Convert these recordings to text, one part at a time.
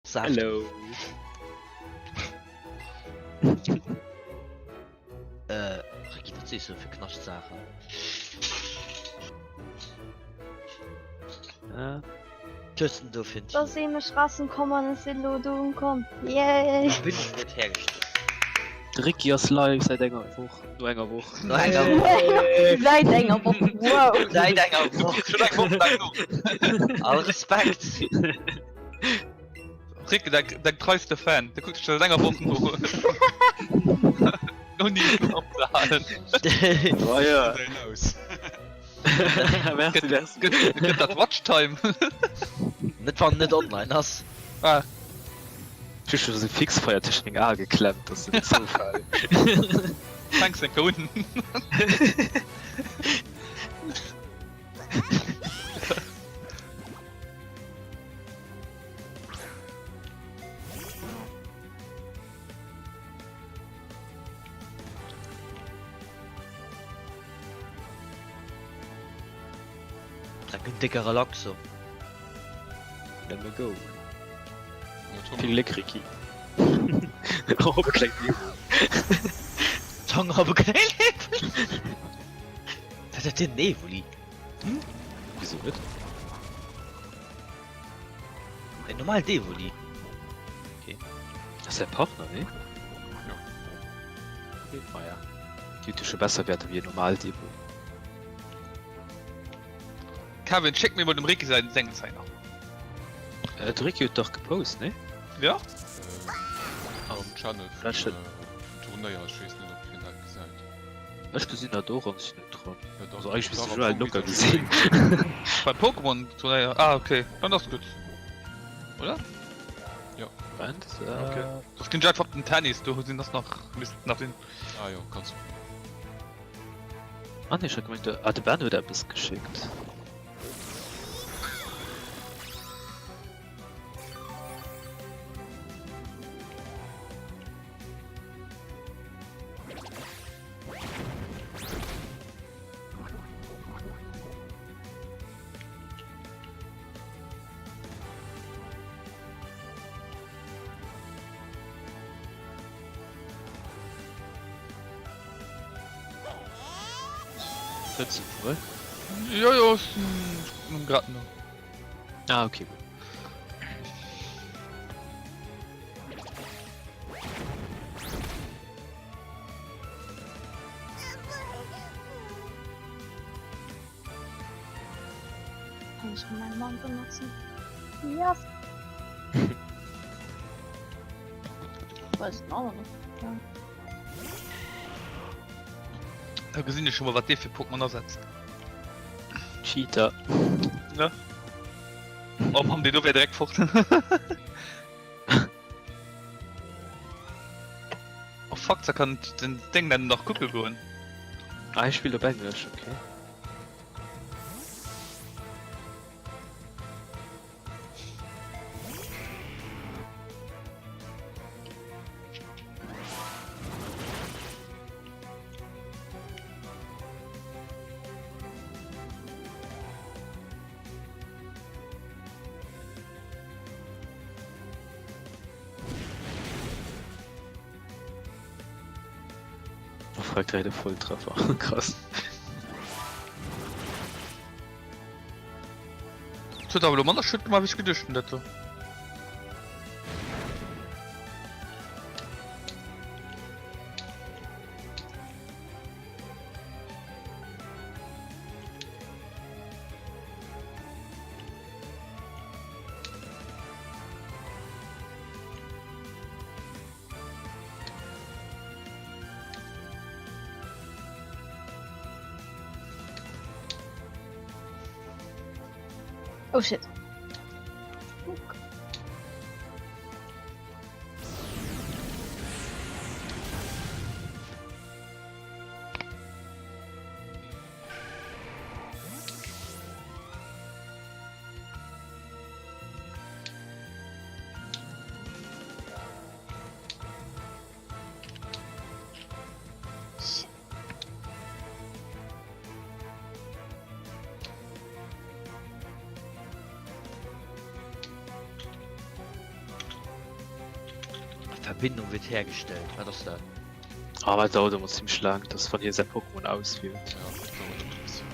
Saft. Hello. Äh, Ricky, wat sees du fir Knascht-Saachen? Äh, Tschüss denn do fir en Da Team? si mech Rassen komm an ech sinn lo do ukomm. Yay! Verbindung gëtt hergestallt. De Ricky ass live säit enger Woch, no enger Woch. No enger Woch. Säit enger Woch, wow! Säit enger Woch. Schon eng Woch laang no. All Respekt. Rick, dein, dein treiste Fan, der guckt schon seit enger Woche no. Ouni opzehalen. Oh ja. Aus. Merci, merci. Gëtt gëtt dat Watchtime? Net wann net online ass. Ah, Ech hu scho sou Fixfeier tëscht meng Ae geklemmt, dass se net zoufalen. fänks enke un. Dreck en décke Relaxo. Let me go. Vill Gléck Ricky. Op e klengt Niveau. Tong op e klengt Niveau. Wat huet deen Evoli? Hm? Wieso net? En normal Devoli. Okay. Das ist säi Partner, nee? Ja. Okay, ah ja. Déi huet jo scho besser Wäerter wéi en normal Devoli. Kevin, schéck mir mol dem Ricky säin Sengzäiner. Äh, de Ricky huet dach gepost, nee? Ja? Äh, am Channel vum Vielleicht- äh, Turnéier, ech weess net, ob hien dat gesäit. Ech gesinn dat och an sinn net dran. Ja, doch, Also eigentlich doch, misst am ech lo Fong locker misst er gesinn. Beim Pokémon Turnéier. Ah, okay. Dann ass gutt. Oder? Moment, Okay. äh, Soss ginn ech einfach op den Tennis, do sinn ass nach misst nach sinn. Ah jo, kanns du. Ah nee, ech hat gemengt, de, ah, de Ben huet eppes geschéckt. Fënns de d'Wuert? Jo, jo, ech sinn grad no. Ah, okay, gutt. Kann ich schon meinen Mann benutzen? Yes! Weiß ich auch noch nicht. Ja. Da gesinn ech schon mal, wat dee fir Pokémon asetzt. Cheater. Ne? Oh Mann, deen do wär direkt fort. Oh fuck, da kann den Ding dann nach kucke goen. Ah, ich spielt op Englesch, okay. Fragt direkt de Volltreffer. Krass. Et huet awer elo manner Schued gemaach wéi ech geduecht hunn dat do. Oh shit. Shit. Verbindung wird hergestellt. Wat ass dat? Ah, dat dauert ëmmer zimmlech laang, dass wann hie säi Pokémon auswielt. Ja, dat dauert ëmmer e bëssi.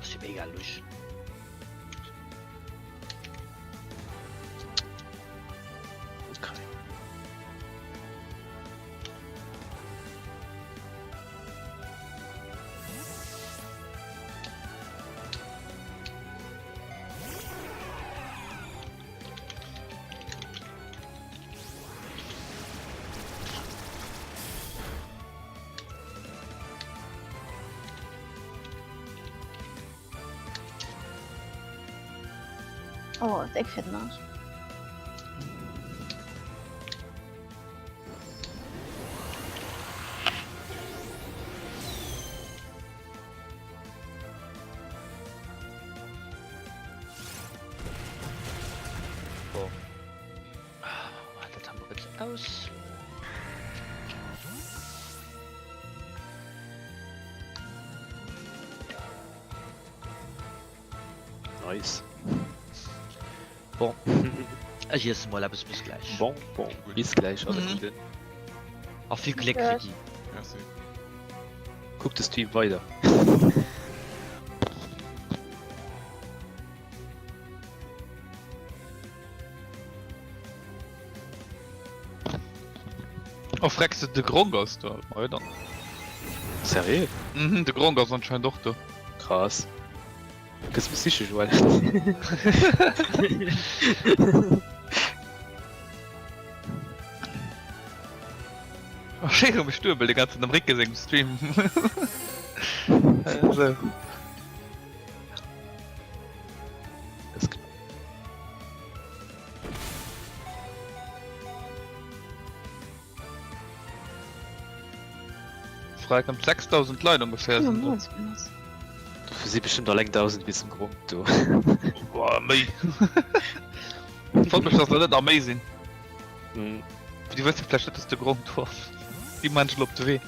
Ass jo mega lusch. Okay. Oh, déck fir den Arsch. Bon. Dat haben wir jetzt aus. Nice. Bon. Ech iesse mol eppes, bis gläich. Bon, bon. Bis gläich, alle Mhm. Gudden. A vill Gléck, Gleich. Ricky. Merci. Kuck de Stream weider. Oh freck, de Gronk ass do. Majo dann. Seriö? Mhm, de Gronk ass anscheinend och do. Krass. Gëss mech siche Joël. Oh, schéiere mech duebel de ganzen dem Ricke sengem Stream. Also. Frei kommt 6000 Leit ungefähr Ja, sind do. moin, Jonas. Dofir si bestimmt alleng 1000 bis zum Grond do. Boah, méi. Freut mech, dass der net nach méi sinn. Mhm. Déi wësse vläicht net, dass de Grond do ass. Déi maachen sech elo op de Wee.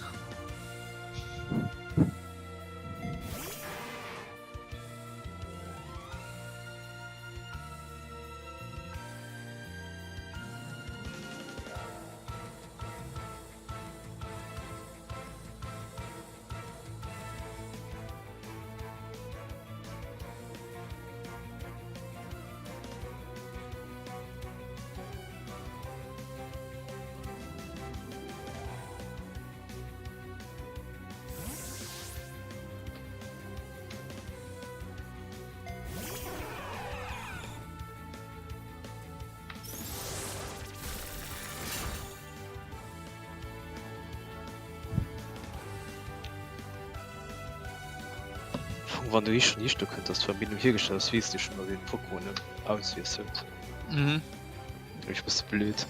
Fong wann du eh schon iischter kënnt, dass d'Verbindung hiergestellt ass, weess de schon mal wéi en Pokémon auswiesselt. Mhm. Ech bësse blöd.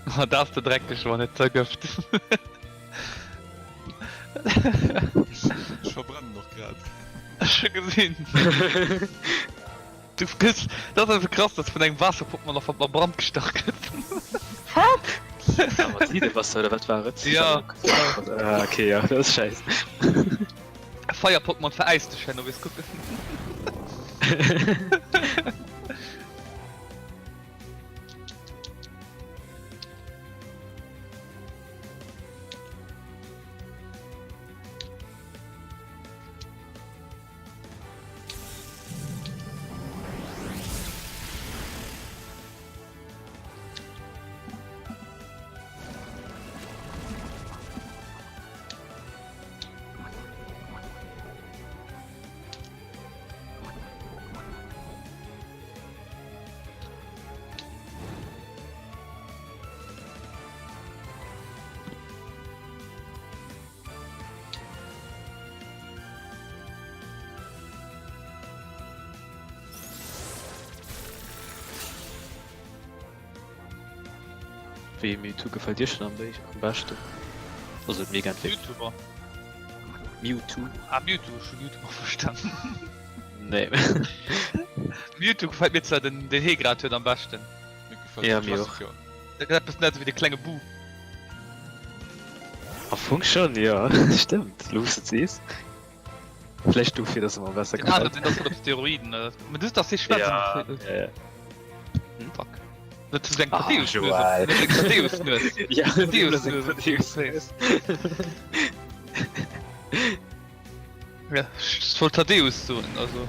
Ma dat ass de dreckeg wann et zergëft. Ech verbrennen och grad. Ech hu gesinn. Du gëss, dat ass einfach krass, dass vun engem Waasserpokémon nach a Brand gestach gëtt. Wat? Awer Siedewasser oder wat war et? Ja. Ah, okay, ja, dat ass scheiss. Feierpokémon veräist dech herno, weess kucken. Wéi ee Mewtwo gefält dir schon am beschten? Also mega entwéckelt. YouTuber. Mewtwo. Ah Mewtwo, ech hunn YouTuber verstanen. Nee. Mewtwo gefält mir zwar den den hee grad huet am beschten. Mir gefält Ja, de mir och. Klassiker. Dat gëtt eppes net esou wéi de klenge Bu. Am Fong schon, jo. Stëmmt, elo wou s de et sees. Vläicht dofir, dass e mer besser Den aneren gefält. deen ass voll op Steroiden. Mä du ass dee Ja, schwätzen. ja, ja. Fuck. Dat ass eng Ah, Thaddäus-Nues. Joël. Dat ass eng Thaddäus-Nues. Ja, Thaddäus-Nues. Thaddäus-Nues. Ja, ech wollt Thaddäus soen, also.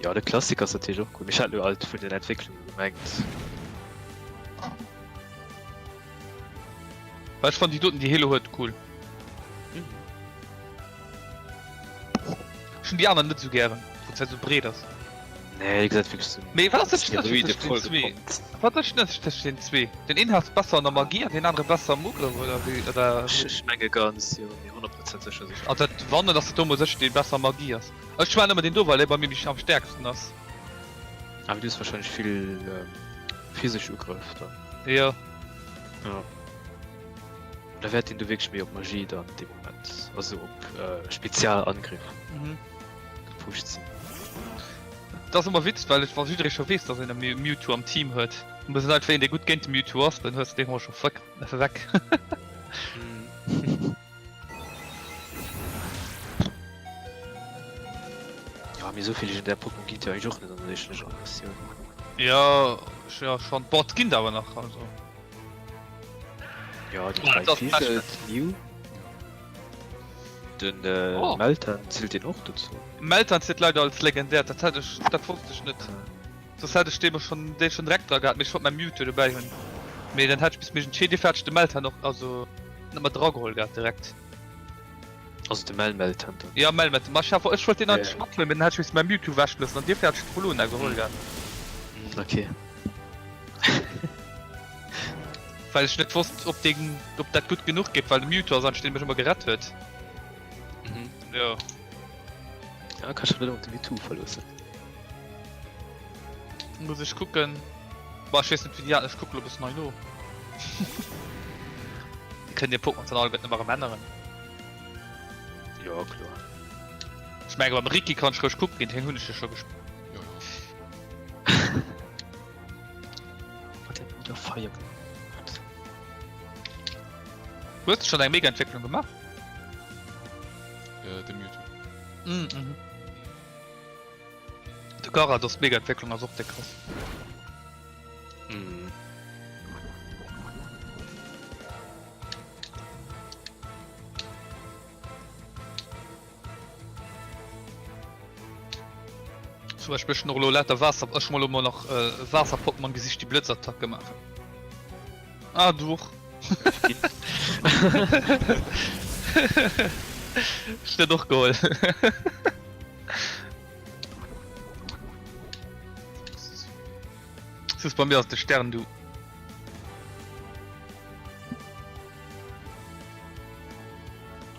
Ja, de Klassiker ass natierlech och cool. Mee ech hat elo alt vun den Entwécklunge gemengt. Well ech fannen déi doten déi hie lo huet cool. Ech hunn déi aner net esou gären, wou se esou breet ass. Nee, déi gesäit wierklech sou Mee wat ass den Ënnerscheed Steroide tëscht den voll zwee? gepompt. Wat ass den Ënnerscheed tëscht den zwee? Den een ass besser an der Magie an deen anere besser am Ugrëff oder wéi oder? Ech ech menge ganz, jo, mee 100% sécher sinn ech Also dat wann dann ass et do mol sécher dee besser a Magie ass. Ech war nëmmen deen do well dee bei mir méi am stäerksten ass. Ah, mee du hues wahrscheinlech vill physesch Ugrëff dann. Jo. Ja. Da wäert deen do wierklech méi op Magie dann dee Moment, also op Spezialangriff gepusht sinn. Dat ass ëmmer witzeg, well wa jidderee scho weess, datt een e Mewtwo am Team huet, dann hues de einfach een, dee gutt géint de Mewtwo ass, dann hues de deen emol scho fëck ewech. Jo, mee esou vill legendär Pokémon ginn et jo eigentlech och net an der éischter Generatioun. Jo, jo schonn. Boah, et ginn der awer nach, also. Jo, déi 3 Vigel, d'Mew, den Meltan, zielt deen och dozou? Meltan zielt leider als legendär, dat hat ech, dat wosst ech net. Soss hätt ech dee schon, dee schon direkt dra gehat, mee ech wollt mäi Mewtwo dobäi hunn. Mee dann hätt ech bis mech entscheet, dofir hat ech de Meltan och, also net mat drageholl gehat direkt. Also de Melmeltan dann? Jo, Melmeltan, ma ech hat, ech wollt deen eigentlech mathuelen, mee dann hätt ech missen mäi Mewtwo wech loossen an dofir hat ech d'Rulona geholl gehat. Okay. Well ech net wosst, ob deen, ob dat gutt genuch géif, well de Mewtwo ass eigentlech deen, dee mech ëmmer gerett huet. Mhm. Jo. Ja, kann ech mech net op de Mewtwo verloossen. Muss ech kucken. Boah, ech weess net wéi déi ech kucke lo e bëssen hei no. Déi kënnen hir Pokémon dann alleguerten ëmmer erëm änneren. Jo, kloer. Ech menge beim Ricky kann ech roueg kucken ginn, hien hunn ech jo scho gespillt. Jo, jo. Wat der Bruder Feier. Hues de schonn eng Mega-Entwécklung gemaach? Äh, de Mewtwo. Mm, mhm. De Garados Mega-Entwécklung ass och déck krass. Mhm. Zum Beispill ech hunn och elo lauter Waasser, ech hu mer elo mol nach Waasser-Pokémon gesicht déi Blëtzattacke maachen. Ah du och. Ech hunn dat och geholl. Sus bei mir ass de Stern du.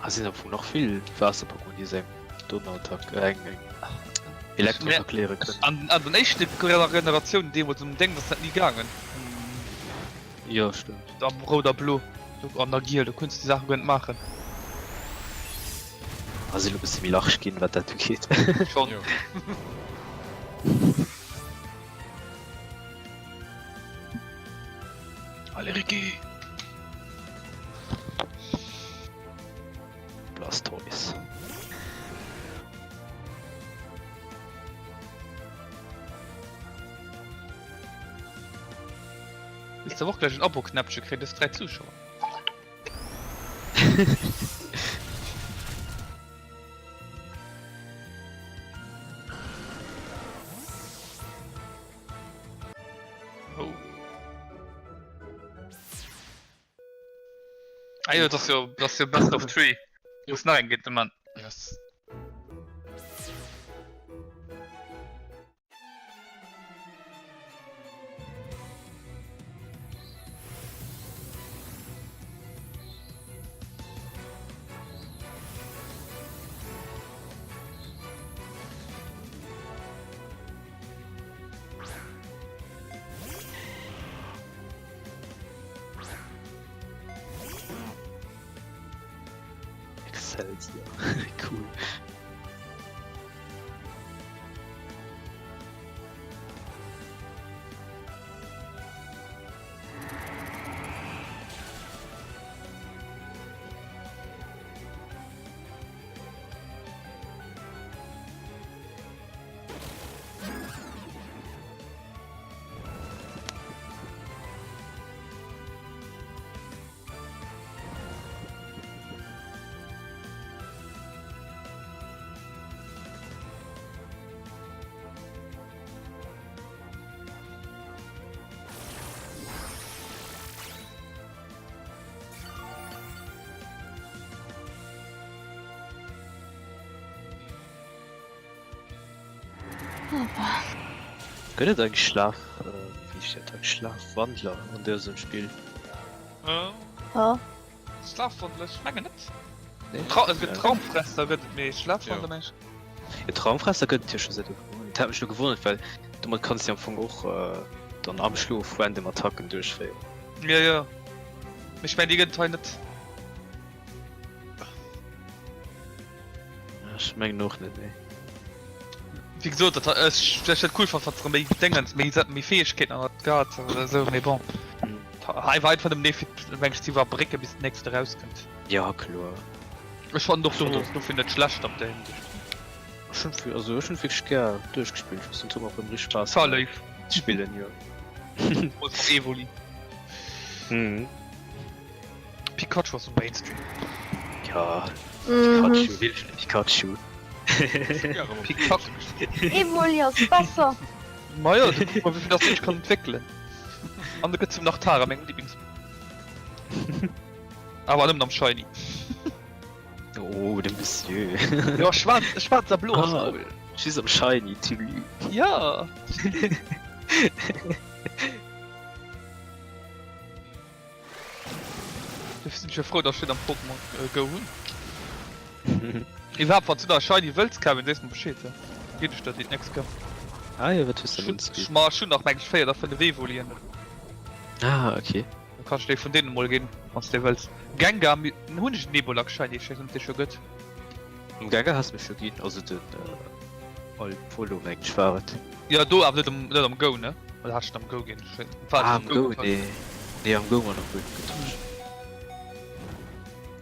Ah sinn am Fong nach vill Waasser-Pokémon déi seng Donnerattack äh eng eng. Elektro verkläre kënnen. An, an den éischte Generatiounen deemools um Déng ass dat ni gaangen. Jo, stëmmt. Am Rout a Blo an der Giel, do kunns de déi Saache guer net maachen. Ass elo bësse méi large ginn, wat dat ugeet. Schonn. Jo. Allez Ricky! Blastoise. Willst du och gleich en Abo-Knäppche kréien, du hues 3 Zuschauer. Oh. Ah jo, das jo, das jo Best of Three. Muss nach eng géint de Mann. Yes. Excelsior, cool. Gëtt et eigentlech Schlaf, wéi heescht dat, Schlafwandler an dësem Spill? Jo. Schlafwandler? Ech mengen net. Tra et gëtt Traumfresser gëtt et, mee Schlafwandler meng ech. Jo, Traumfresser gëtt et jo scho säit Ufank un. Dat hat mech lo gewonnert, well domat kanns de am Fong och dann am Schlof random Attacken duerchféieren. Jo, jo. Mee ech mengen déi gëtt et hei net. Ech mengen och net, nee. Wéi gesot, dat ech ech hätt cool fonnt, wann se méi Déngens, méi méi Fäegkeeten an dat gehat oder esou, mee bon. Hei war einfach nëmmen ee fir meng ech ze iwwerbrécken, bis den nächste erauskënnt. Ja, kloer. Ech fannen och do dofir net schlecht op der Hinsicht. Ech hunn also ech hunn wierklech gär duerchgespillt, ech muss soen, et huet mer och erëm richteg Spaass War léif. ze spillen, jo. Zemools mam Evoli. Mhm. Pikachu ass um Mainstream. Ja, Pikachu, wierklech de Pikachu. Pikachu. Evoli ass besser. Majo, du kuck mol wéivill dass dee sech kann entwéckelen. An e gëtt zum Nachtara, mengem Lieblings. Awer nëmmen am Shiny. Oh, de Monsieur. Jo, schwaarz, schwaarz a blo ass Ah, cool. just am Shiny, tu lü. Ja. Dofir sinn ech jo frou, dass ech net am Pokémon Go hunn. Iwwerhaapt, wann s du nach e Shiny wëlls, Kevin, sees mer Bescheed, da ginn ech der déi d'nächst Kéier. Ah jo, wat hues de Ech hunn, unzebidden? ma ech hunn nach meng ech 4 oder 5 Evolien. Ah, okay. Da kann ech der ee vun deenen emol ginn, wann s de wëlls. Gengar hunn ech en Nebulak Shiny, ech weess net, ob dee scho gëtt. Den Gengar has de mir scho ginn, also den Alpolo mengen ech war et. Jo do awer net am net am Go ne? Oder hat ech den am Go ginn? Ech war Ah am Go nee. Nee am Go hu mer nach guer net getosch.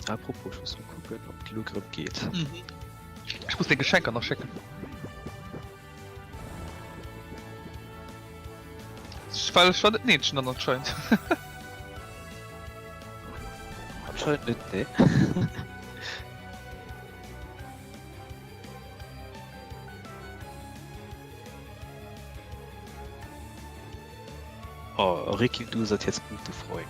Apropos ech muss mol kucken ob d'Luc erëm geet. Mhm. Ech muss deng Geschenker nach schécken. Ech well ech war net den eenzegen dann anscheinend. Anscheinend net nee. Oh, Ricky, du seid jetzt gute Freunde.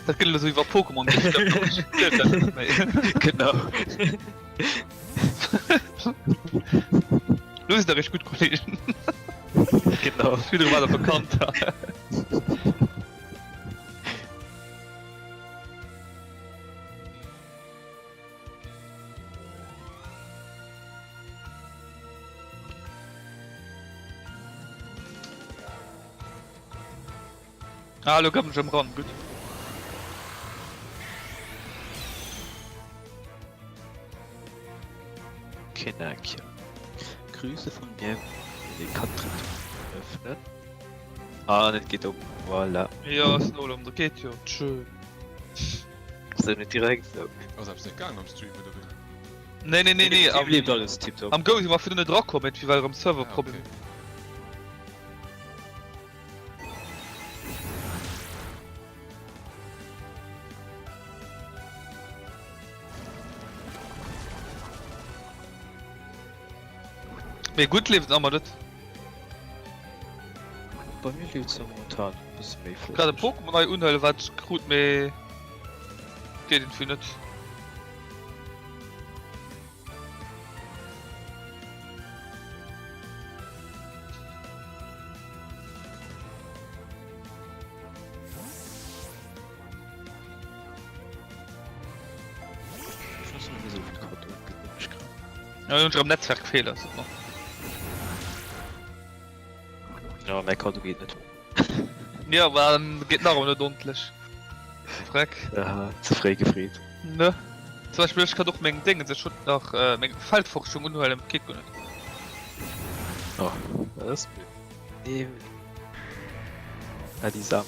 Dat gëtt elo sou iwwer Pokémon Genau. Lo sidd der richteg gutt Kollegen. Genau. Virdru war der Bekannter. Ah, lo kommen ech erëm ran, gutt. Kenakia. Grüße von mir. Die Katrin öffnen. Ah, net geet op. Voilà. Jo, ass lo erëm, dat geet jo. Tschö. Ass net direkt sou. Ass eppes net gaang am Stream oder wéi? Nee, nee, nee, nee. Am leeft alles tiptop. Am Go si mer virdu net erakomm, iergendwéi war erëm Serverproblem. Ah, okay. Mee gutt leeft et ëmmer net. Bei mir leeft se momentan e bësse méi Grad e flësseg. Pokémon nei unhuelen wat ech krut mee geet irgendwie net. Ja, hunn ech erëm Netzwerkfehler, super. Ja, mäi Kado geet net. Ja, well geet nach ëmmer net ordentlich. Freck. Aha, ze fréi gefreet. Ne. Zum Beispill ech kann och meng Déngens, ech hunn nach meng Feldforschung unhuelen, geet guer net. Oh, dat ass blöd. Nee. Ah, déi Sam.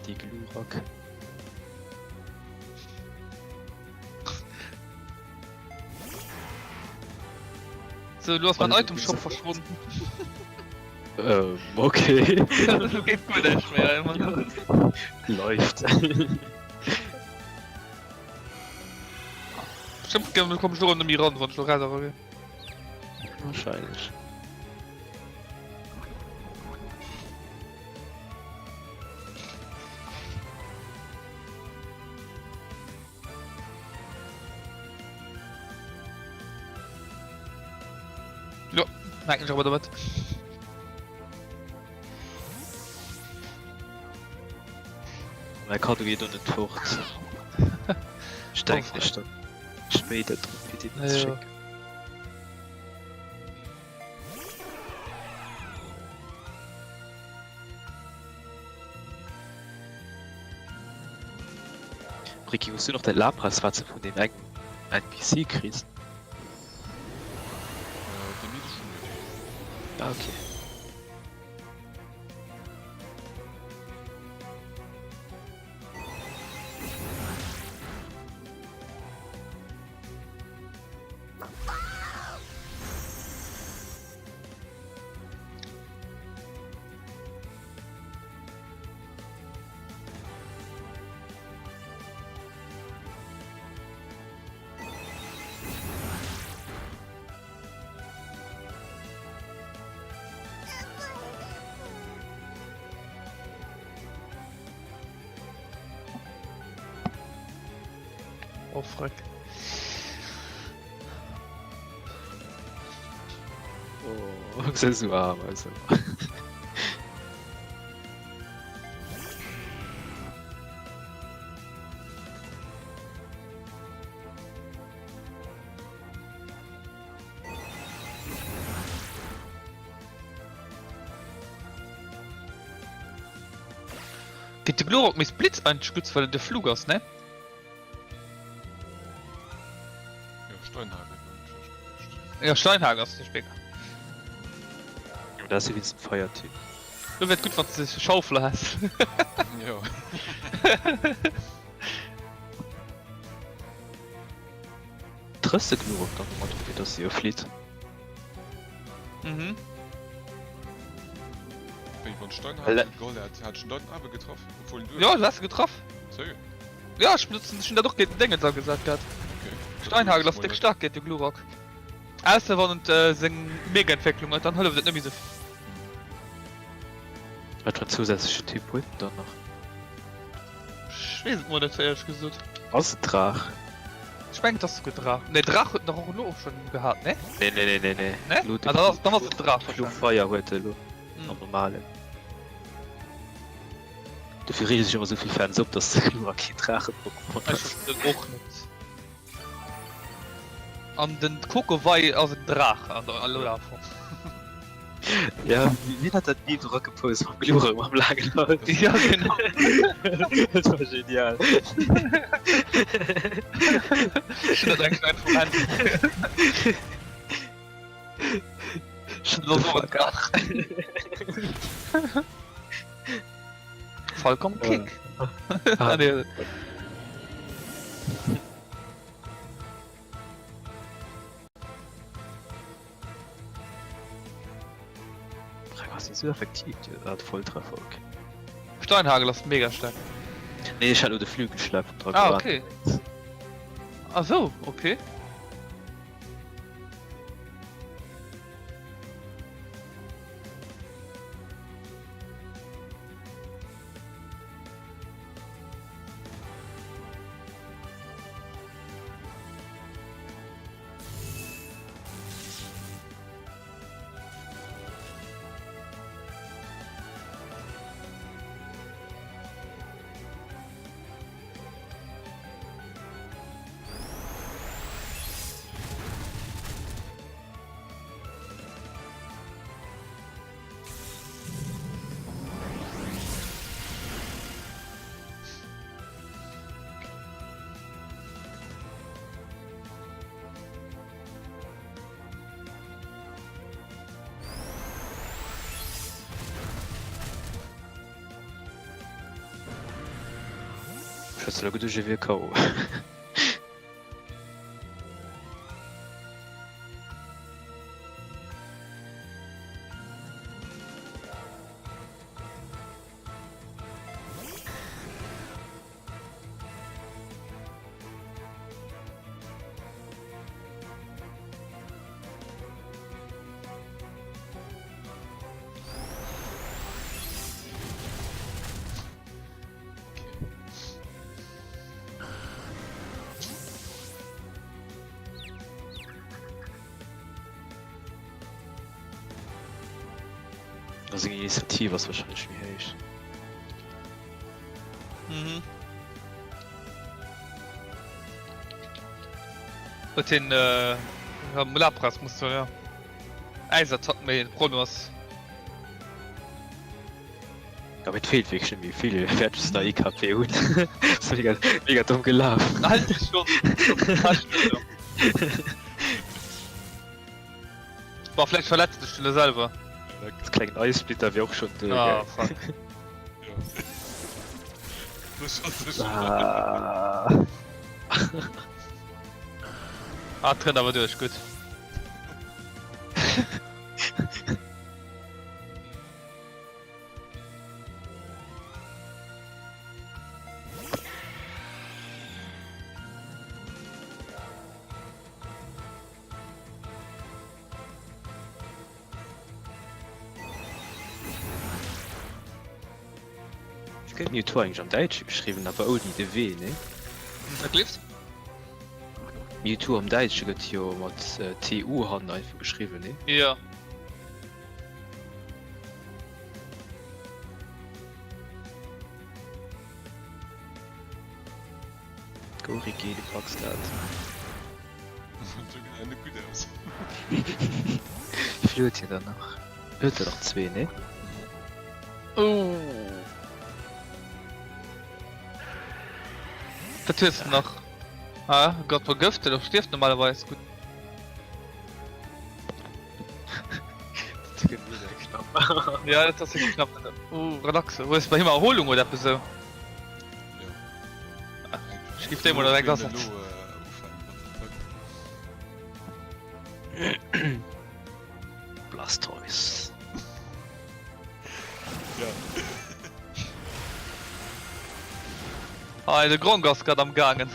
Die Glurak. So, du hast mein Item Shop verschwunden. Ähm, okay. Du geet guer näischt méi, ey, Mann. Läuft. Bestimmt komm ech lo net méi ran, wann ech lo raus awer ginn. Wahrscheinlech. Jo, merken ech awer domat. Mäi Kado geet och net fort. Ech denken ech dann spéider drun fir dir den ze schécken. Ricky, hues du nach dat Lapras wat s de vun deem engem NPC kriss? Äh, dee mytheschen net. Ah, okay. Oh freck. Oh, se sou arm also. Geet de Glurak méi Blitz eigentlech gutt well en de Flug ass, ne? Jo, Steinhagel wär net schlecht gewiescht. Jo, Steinhagel ass de Spécker. Jo, dat ass jo wéinst dem Feiertyp. Do wär et gutt wann s de Schaufler häss. Jo. Trëfs de Glurak dann domat, fir dass se jo flitt? Mhm. Wéi wann Steinhagel geholl hätt, hat ech en dann awer getraff, obwuel en duebel. Jo, du häss e getraff. Sérieux? Jo, ech benutzen, ech hunn dat och géint den Déngens agesat gehat. Okay. Steinhagel ass déck staark géint de Glurak. Ausser wann et seng Mega-Entwécklung huet, dann hëlleft et net méi sou vill. Wat fir en zousätzlechen Typ huet en dann nach? Ech weess et mol net éierlech gesot. Ass et Draach? Ech mengen et ass souguer Draach. Nee Draach huet en dach och elo och schonn gehat, nee? Nee nee nee nee nee. Nee? Elo Ah, dann ass, dann ass et Draach Fluch wahrscheinlech. Feier huet e elo am normalen. Dofir reege sech ëmmer esou vill Fans op, dass de Glurak keen Draachen-Pokémon Ech ass. verstinn och net. An den Kokowei ass en Draach an der Alola-Form. Ja, wien hat dat Meme eragepost mam Glurak mam laangen Hals? Ja, genau. Dat war genial. Ech hunn dat eng Kleng vum Handy. Shut the fuck up. Falcon Kick. Ah. Nee. Was ist so effektiv, die hat Volltreffer, okay. Steinhagel ass mega staark. Nee, ich hat nur de Flügelschlag vum Ah, Dragoran. okay. Ach so, okay. Ech hat elo geduecht, e wier KO. Seng Initiativ ass wahrscheinlech méi héich. Mhm. Huet hien äh, Lapras muss ja. Äisattack méi de Problem ass. Ja, mee et feelt wierklech net méi vill, wäert just nach ee KP hunn. Ass mega, mega domm gelaf. Eigentlech schon. Boah, vläicht verletzt dech du selwer. Das klengen Eissplitter wier och schon duer, Ah, gell? fuck. Ja. Das ass schon. Ah. Ah, trënnt awer duerch, gutt. Ech gëtt Mewtwo eigentlech am Däitsche geschriwwen, awer ouni de W, nee? Wat gleefs? Mewtwo am Däitsche gëtt jo mat TU hannen einfach geschriwwen, nee? Jo. Go Ricky, du packs dat. Dat gesäit net gutt aus. Wéi vill huet hien dann nach? Huet der nach zwee, nee? Oh. Wat hues de nach? Ah, Gott vergëftet of stierft normalerweis gutt. Dat gëtt mega knapp. Ja, dat ass wierklech knapp. Oh, relaxe. Hues bei him Erholung oder eppes esou? Ja. Ech giff déi mol direkt asetzen. Elo ufänken mat Attacken. Blastoise. Ja. Ah, de Gronk ass grad am gaangen.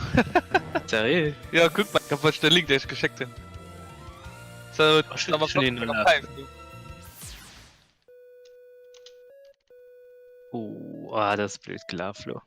Seriö? Ja, kuck mal, wat ech de Link deen ech geschéckt hunn. So, Ech hunn- ech hunn een Oh, ah, dat ass blöd gelaf lo.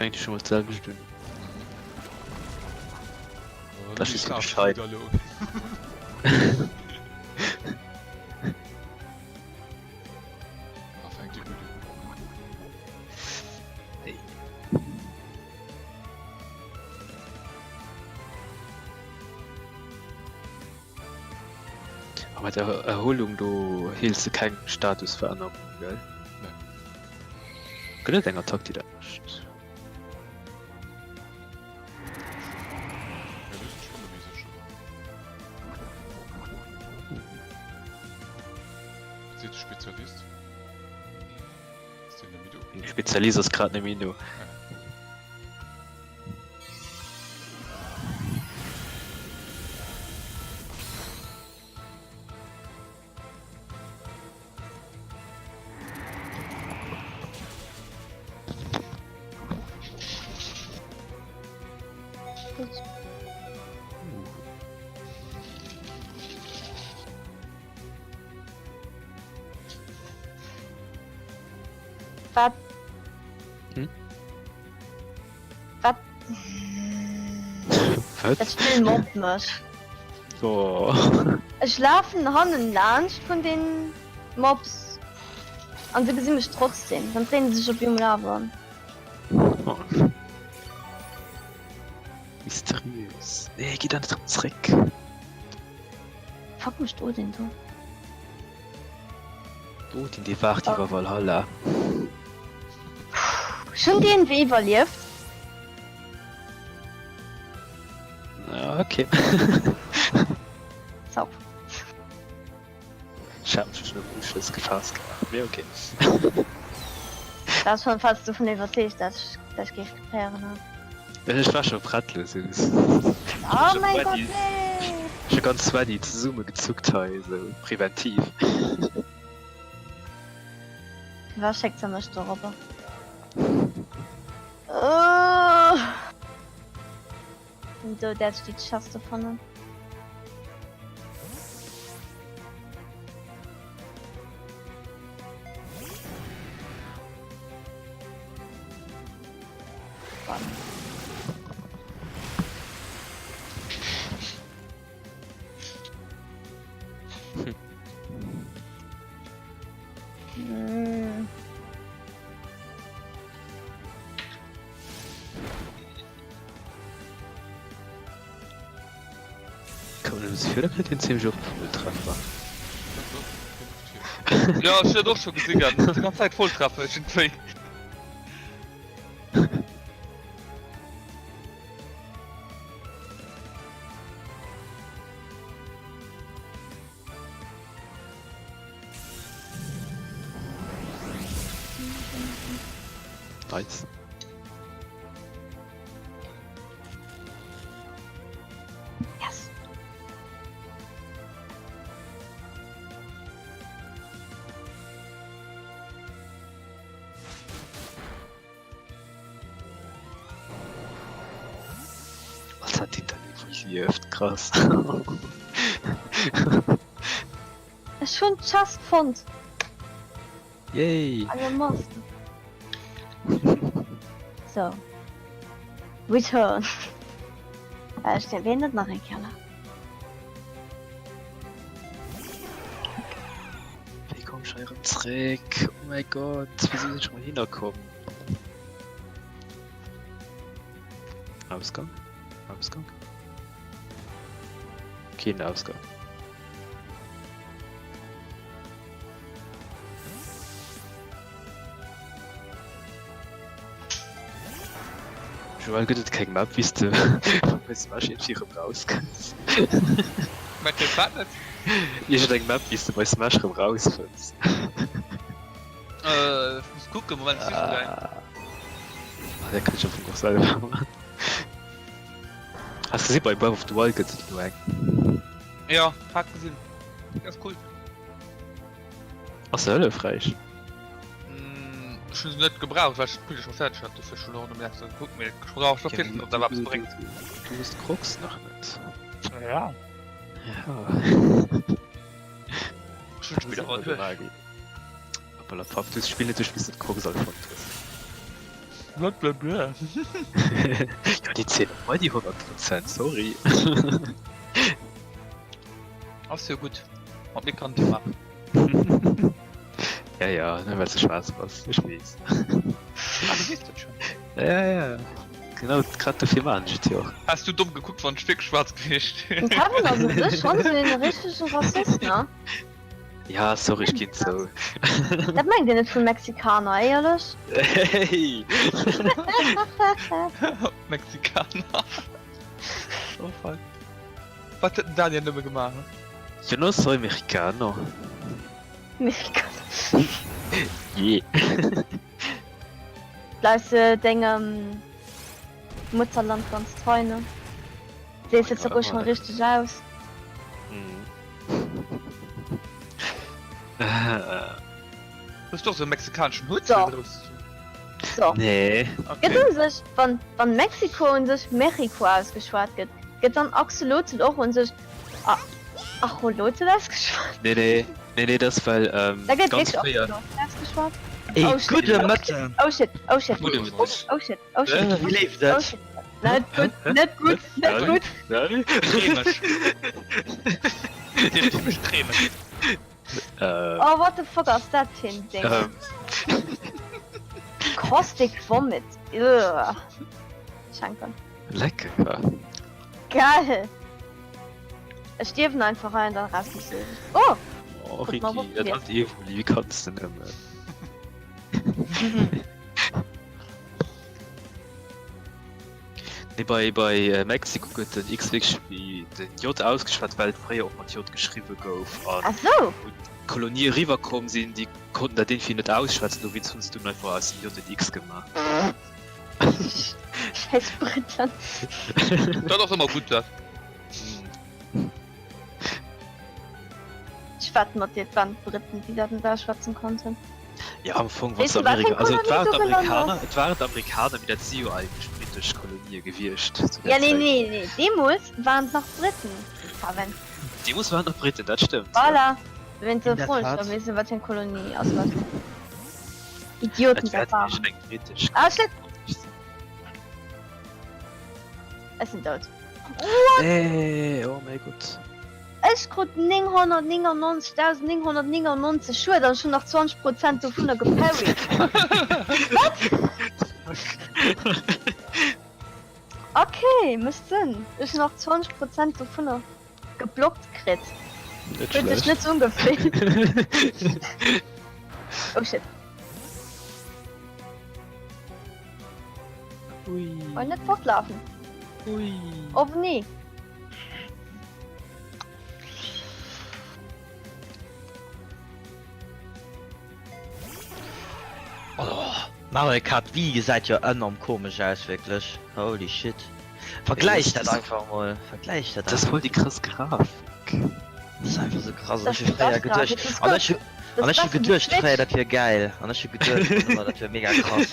Fänkt scho mol d'selwecht un. Dat ass just bescheid. A mat der Erholung do heels de keng Statusverännerung, gell? Nee. Gëtt et eng Attack déi dat mécht? Ja, do sinn ech mer net méi sécher. Wat seet de Spezialist? Ass deen net méi do? De Spezialist ass grad net méi do. Wat? Hm? Wat? Wat? Dat Spill mobbt mech. Oh. Ech lafen hannen laanscht vun den Mobs an se gesi mech trotzdem. Dann dréinen se sech op eemol awer. Oh. Mysteriös. Nee, geh da net erëm zréck. Fuck mécht Odin do? Odin, dee waacht iwwer Valhalla. Ech hunn deen Wee iwwerlieft. Ja, okay. Zap. Ech hat mech schon op Uschlëss gefaasst gemaach, mee okay. War schon fast dovun iwwerzeegt, dass ech dech géif geféieren hat. Ech war scho prett lo sou. Oh mäin Gott, nee! Scho ganz sweaty zesumme gezuckt hei, sou präventiv. Firwat schéckt se mech dorobber? Do däerf ech déi Chest do fannen. Hm. Kann man das für den ziemlich oft Volltreffer. Ja, ech hunn dat och scho gesi gehat. Déi ganz Zäit Volltreffer iergendwéi. Nice. Yes. Was hat den dann iwwerlieft? Krass. Ech hunn d'Chest fonnt. Yay! I am master. So. Return. Äh, ech ween net nach eng Keller. Wéi komm ech hei erëm zréck? Oh mäi Gott, wéi sinn ech mol hinner komm? Ausgang? Ausgang? Keen Ausgang. Joël, gëtt et keng Map wéi s de bei Smash iergendwéi erëm rauskënns? Wat fir wat net? Iergendeng Map wéi s de bei Smash erëm rausfënns? Äh, ech muss kucken, Moment, ech sichen eng. Ah, dat kann ech am Fong och selwer man. Has gesi bei Breath of the Wild gëtt et elo eng. Jo, hat gesinn. Ganz cool. Ass se hëllefräich? Mm, ech hunn se net gebraucht, well ech d'Spill scho fäerdeg hat, dofir ech hunn och nëmmen extra gekuckt, mee ech wollt awer scho wissen, ob dat eppes bréngt. Du hues d'Crocs nach net. Ja. Ja. Ech hunn d'Spill awer duerch. Hoppala Papp, du hues d'Spill net duerch, bis du d'Crocs all fonnt hues. Blablabla. Jo, déi zielen och bei déi 100 Prozent, sorry. Ass jo gutt. Mat mir kann et jo maachen. Ja, ja, nëmme well s de schwaarz bass, ech weess. Ah, du weess dat schonn. Ja, ja, genau, grad dofir maachen ech et jo och. Häss du domm gekuckt, wann ech wierklech schwaarz gewiescht wier? Den Kevin ass u sech schonn esou een richtege Rassist, ne? Ja, sorry, ech ginn zou. Dat mengt een net vu Mexikaner, éierlech. Hey! Mexikaner. Oh fuck. Wat huet den Daniel nëmme gemaach? Yo no soy mexicano. Mexicano. Yeah. Bleifs de dengem Mutterland ganz treu, ne? Sees et souguer schon richteg aus. Hues du och sou e mexikaneschen Hutt? So. So. Nee. Gëtt un sech, wann, wann Mexiko un sech Mexico ausgeschwat gëtt, gëtt dann Axolotl och un sech Acholotl ausgeschwat? Nee, nee. Nee, nee, dat ass well ähm, Da gëtt ganz wierklech fréier. Axolotl ausgeschwat? Ey, Oh shit. gudde Mëtten! Oh shit, oh shit, Gudde Mëtteg. oh shit, oh shit. Wéi leeft Oh et? shit. Net gutt, net gutt, net gutt. Krémeg. Dir typesch krémeg. Oh, what the fuck ass dat fir en Ding? Caustic Vomit. Ugh. Schenken. Lecker. Geil. Ech stierwen einfach hei an dann rest mech sou. Oh! Oh, Ricky, dat ass Evoli, wéi kanns de nëmmen? Nee, bei, bei Mexiko gëtt den X wierklech wéi den J ausgeschwat, well et fréier och mat J geschriwwe gouf. An Ach sou! wou d'Kolonie eriwwer komm sinn, déi konnten dat iergendwéi net ausschwätzen, dowéinst hunn se dunn einfach aus dem J en X gemaach. Schäiss Briten. Dat ass ëmmer gutt, dat. Ech wett mat dir, et waren d'Briten, déi dat net ausschwätzen konnten. Jo, am Fong, wann Weess se du, wat fir Amerika, eng also et Kolonie waren do gelannt d'Amerikaner, ass? et waren d'Amerikaner, mee dat si jo eigentlech britesch Kolonië gewiescht zu Ja, där nee, Zäit. nee, nee, deemools waren et nach Briten, Kevin. Deemools waren et nach Briten, dat stëmmt, ja. Voilà, dowéinst In der froen ech Tat. da, weess du, wat fir eng Kolonie, also wat fir Idioten Et dat wäert waren. iergend eng britesch Ah, shit! Kolonie gewiescht sinn. Ech sinn dout. Nee, oh mäi Gott. Ech krut 999.999 Schued an ech hunn nach 20 Prozent dovunner geparried. Wat? Ok, mécht Sënn. Ech hunn nach 20 Prozent dovunner geblockt kritt. Net Huet sech schlecht. net sou ungefillt. Oh shit. Ui. Oh, net fortlafen. Ui. Ovni. Oh, Mario Kart Wii gesäit jo enorm komesch aus, wierklech. Holy shit. Vergläich dat einfach mol. Vergläich dat Dat ass voll déi krass Grafik. Dat ass einfach sou krass. Das Ech hu fréier ist geduecht, das ist an ech hu, Das an ech hu besser wéi geduecht fréier Switch. dat wier geil. An ech hu geduecht ëmmer dat wier mega krass.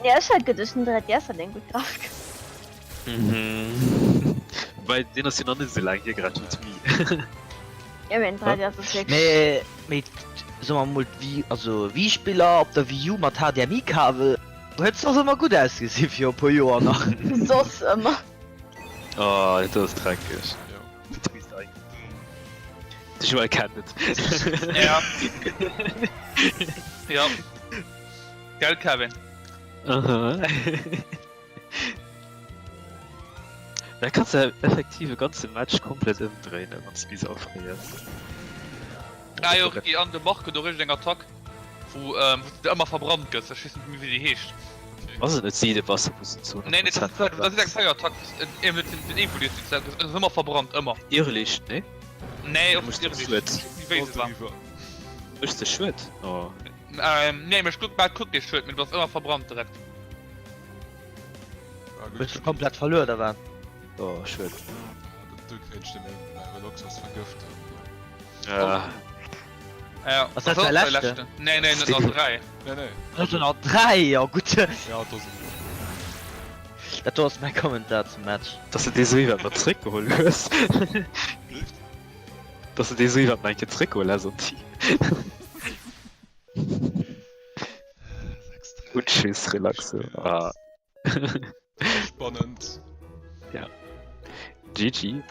Ja, ech hat geduecht den 3DS hat eng gutt Grafik. Mhm. Wobei, deen ass jo nach net esou laang hier, grad wéi d'Wii. Ja, mee den 3DS ass wierklech. Mee, mee soe mer mol d'Wii, also Wii-Spiller op der Wii U mat HDMI-Kabel huet soss ëmmer gutt ausgesi fir e puer Joer nach. Soss ëmmer. Oh, dat ass dreckeg. De Joël kennt et. Ja. Ja. Gell, Kevin? Aha. Da kanns de effektiv e ganze Match komplett ëmdréinen, wann s de bis aufréiers. Ah jo, Ricky, an de Marc huet och iergendeng Attack, wou ähm, wou s de ëmmer verbrannt gëss. Ech weess net méi, wéi déi heescht. Ass et net Siedewasser, wou s de zu 100 Nee, nee, dat Prozent ass, dat ass eng verbranns? Feierattack, wou s de, eben den, den Evoli huet déi, dat ass ëmmer verbrannt, ëmmer. Irrlicht, nee? Nee, och Mécht net de Irrlicht. Schued. Ech weess net méi, wéi se war. Mécht de Schued? Oh. Ähm, nee, mech guck, bal kuck dee Schued, mee du bass ëmmer verbrannt direkt. Hues du komplett verluer oder wat? Oh, schued. Du kréich de Relox ass vergëft. Ja. Ja, Ass dat säi leschte? Nee, nee, net nach 3. Nee, nee. Dat sind nach 3, ja gutt. Ja, dat ass Dat do ass mäi Kommentar zum Match. Dass de dee sou iwwert mat zréckgeholl hues. Dass de dee sou iwwert nach eng Kéier zréckgeholl has an d'Team. Tschüss, Relaxo. Ah. Spannend. Ja. GG.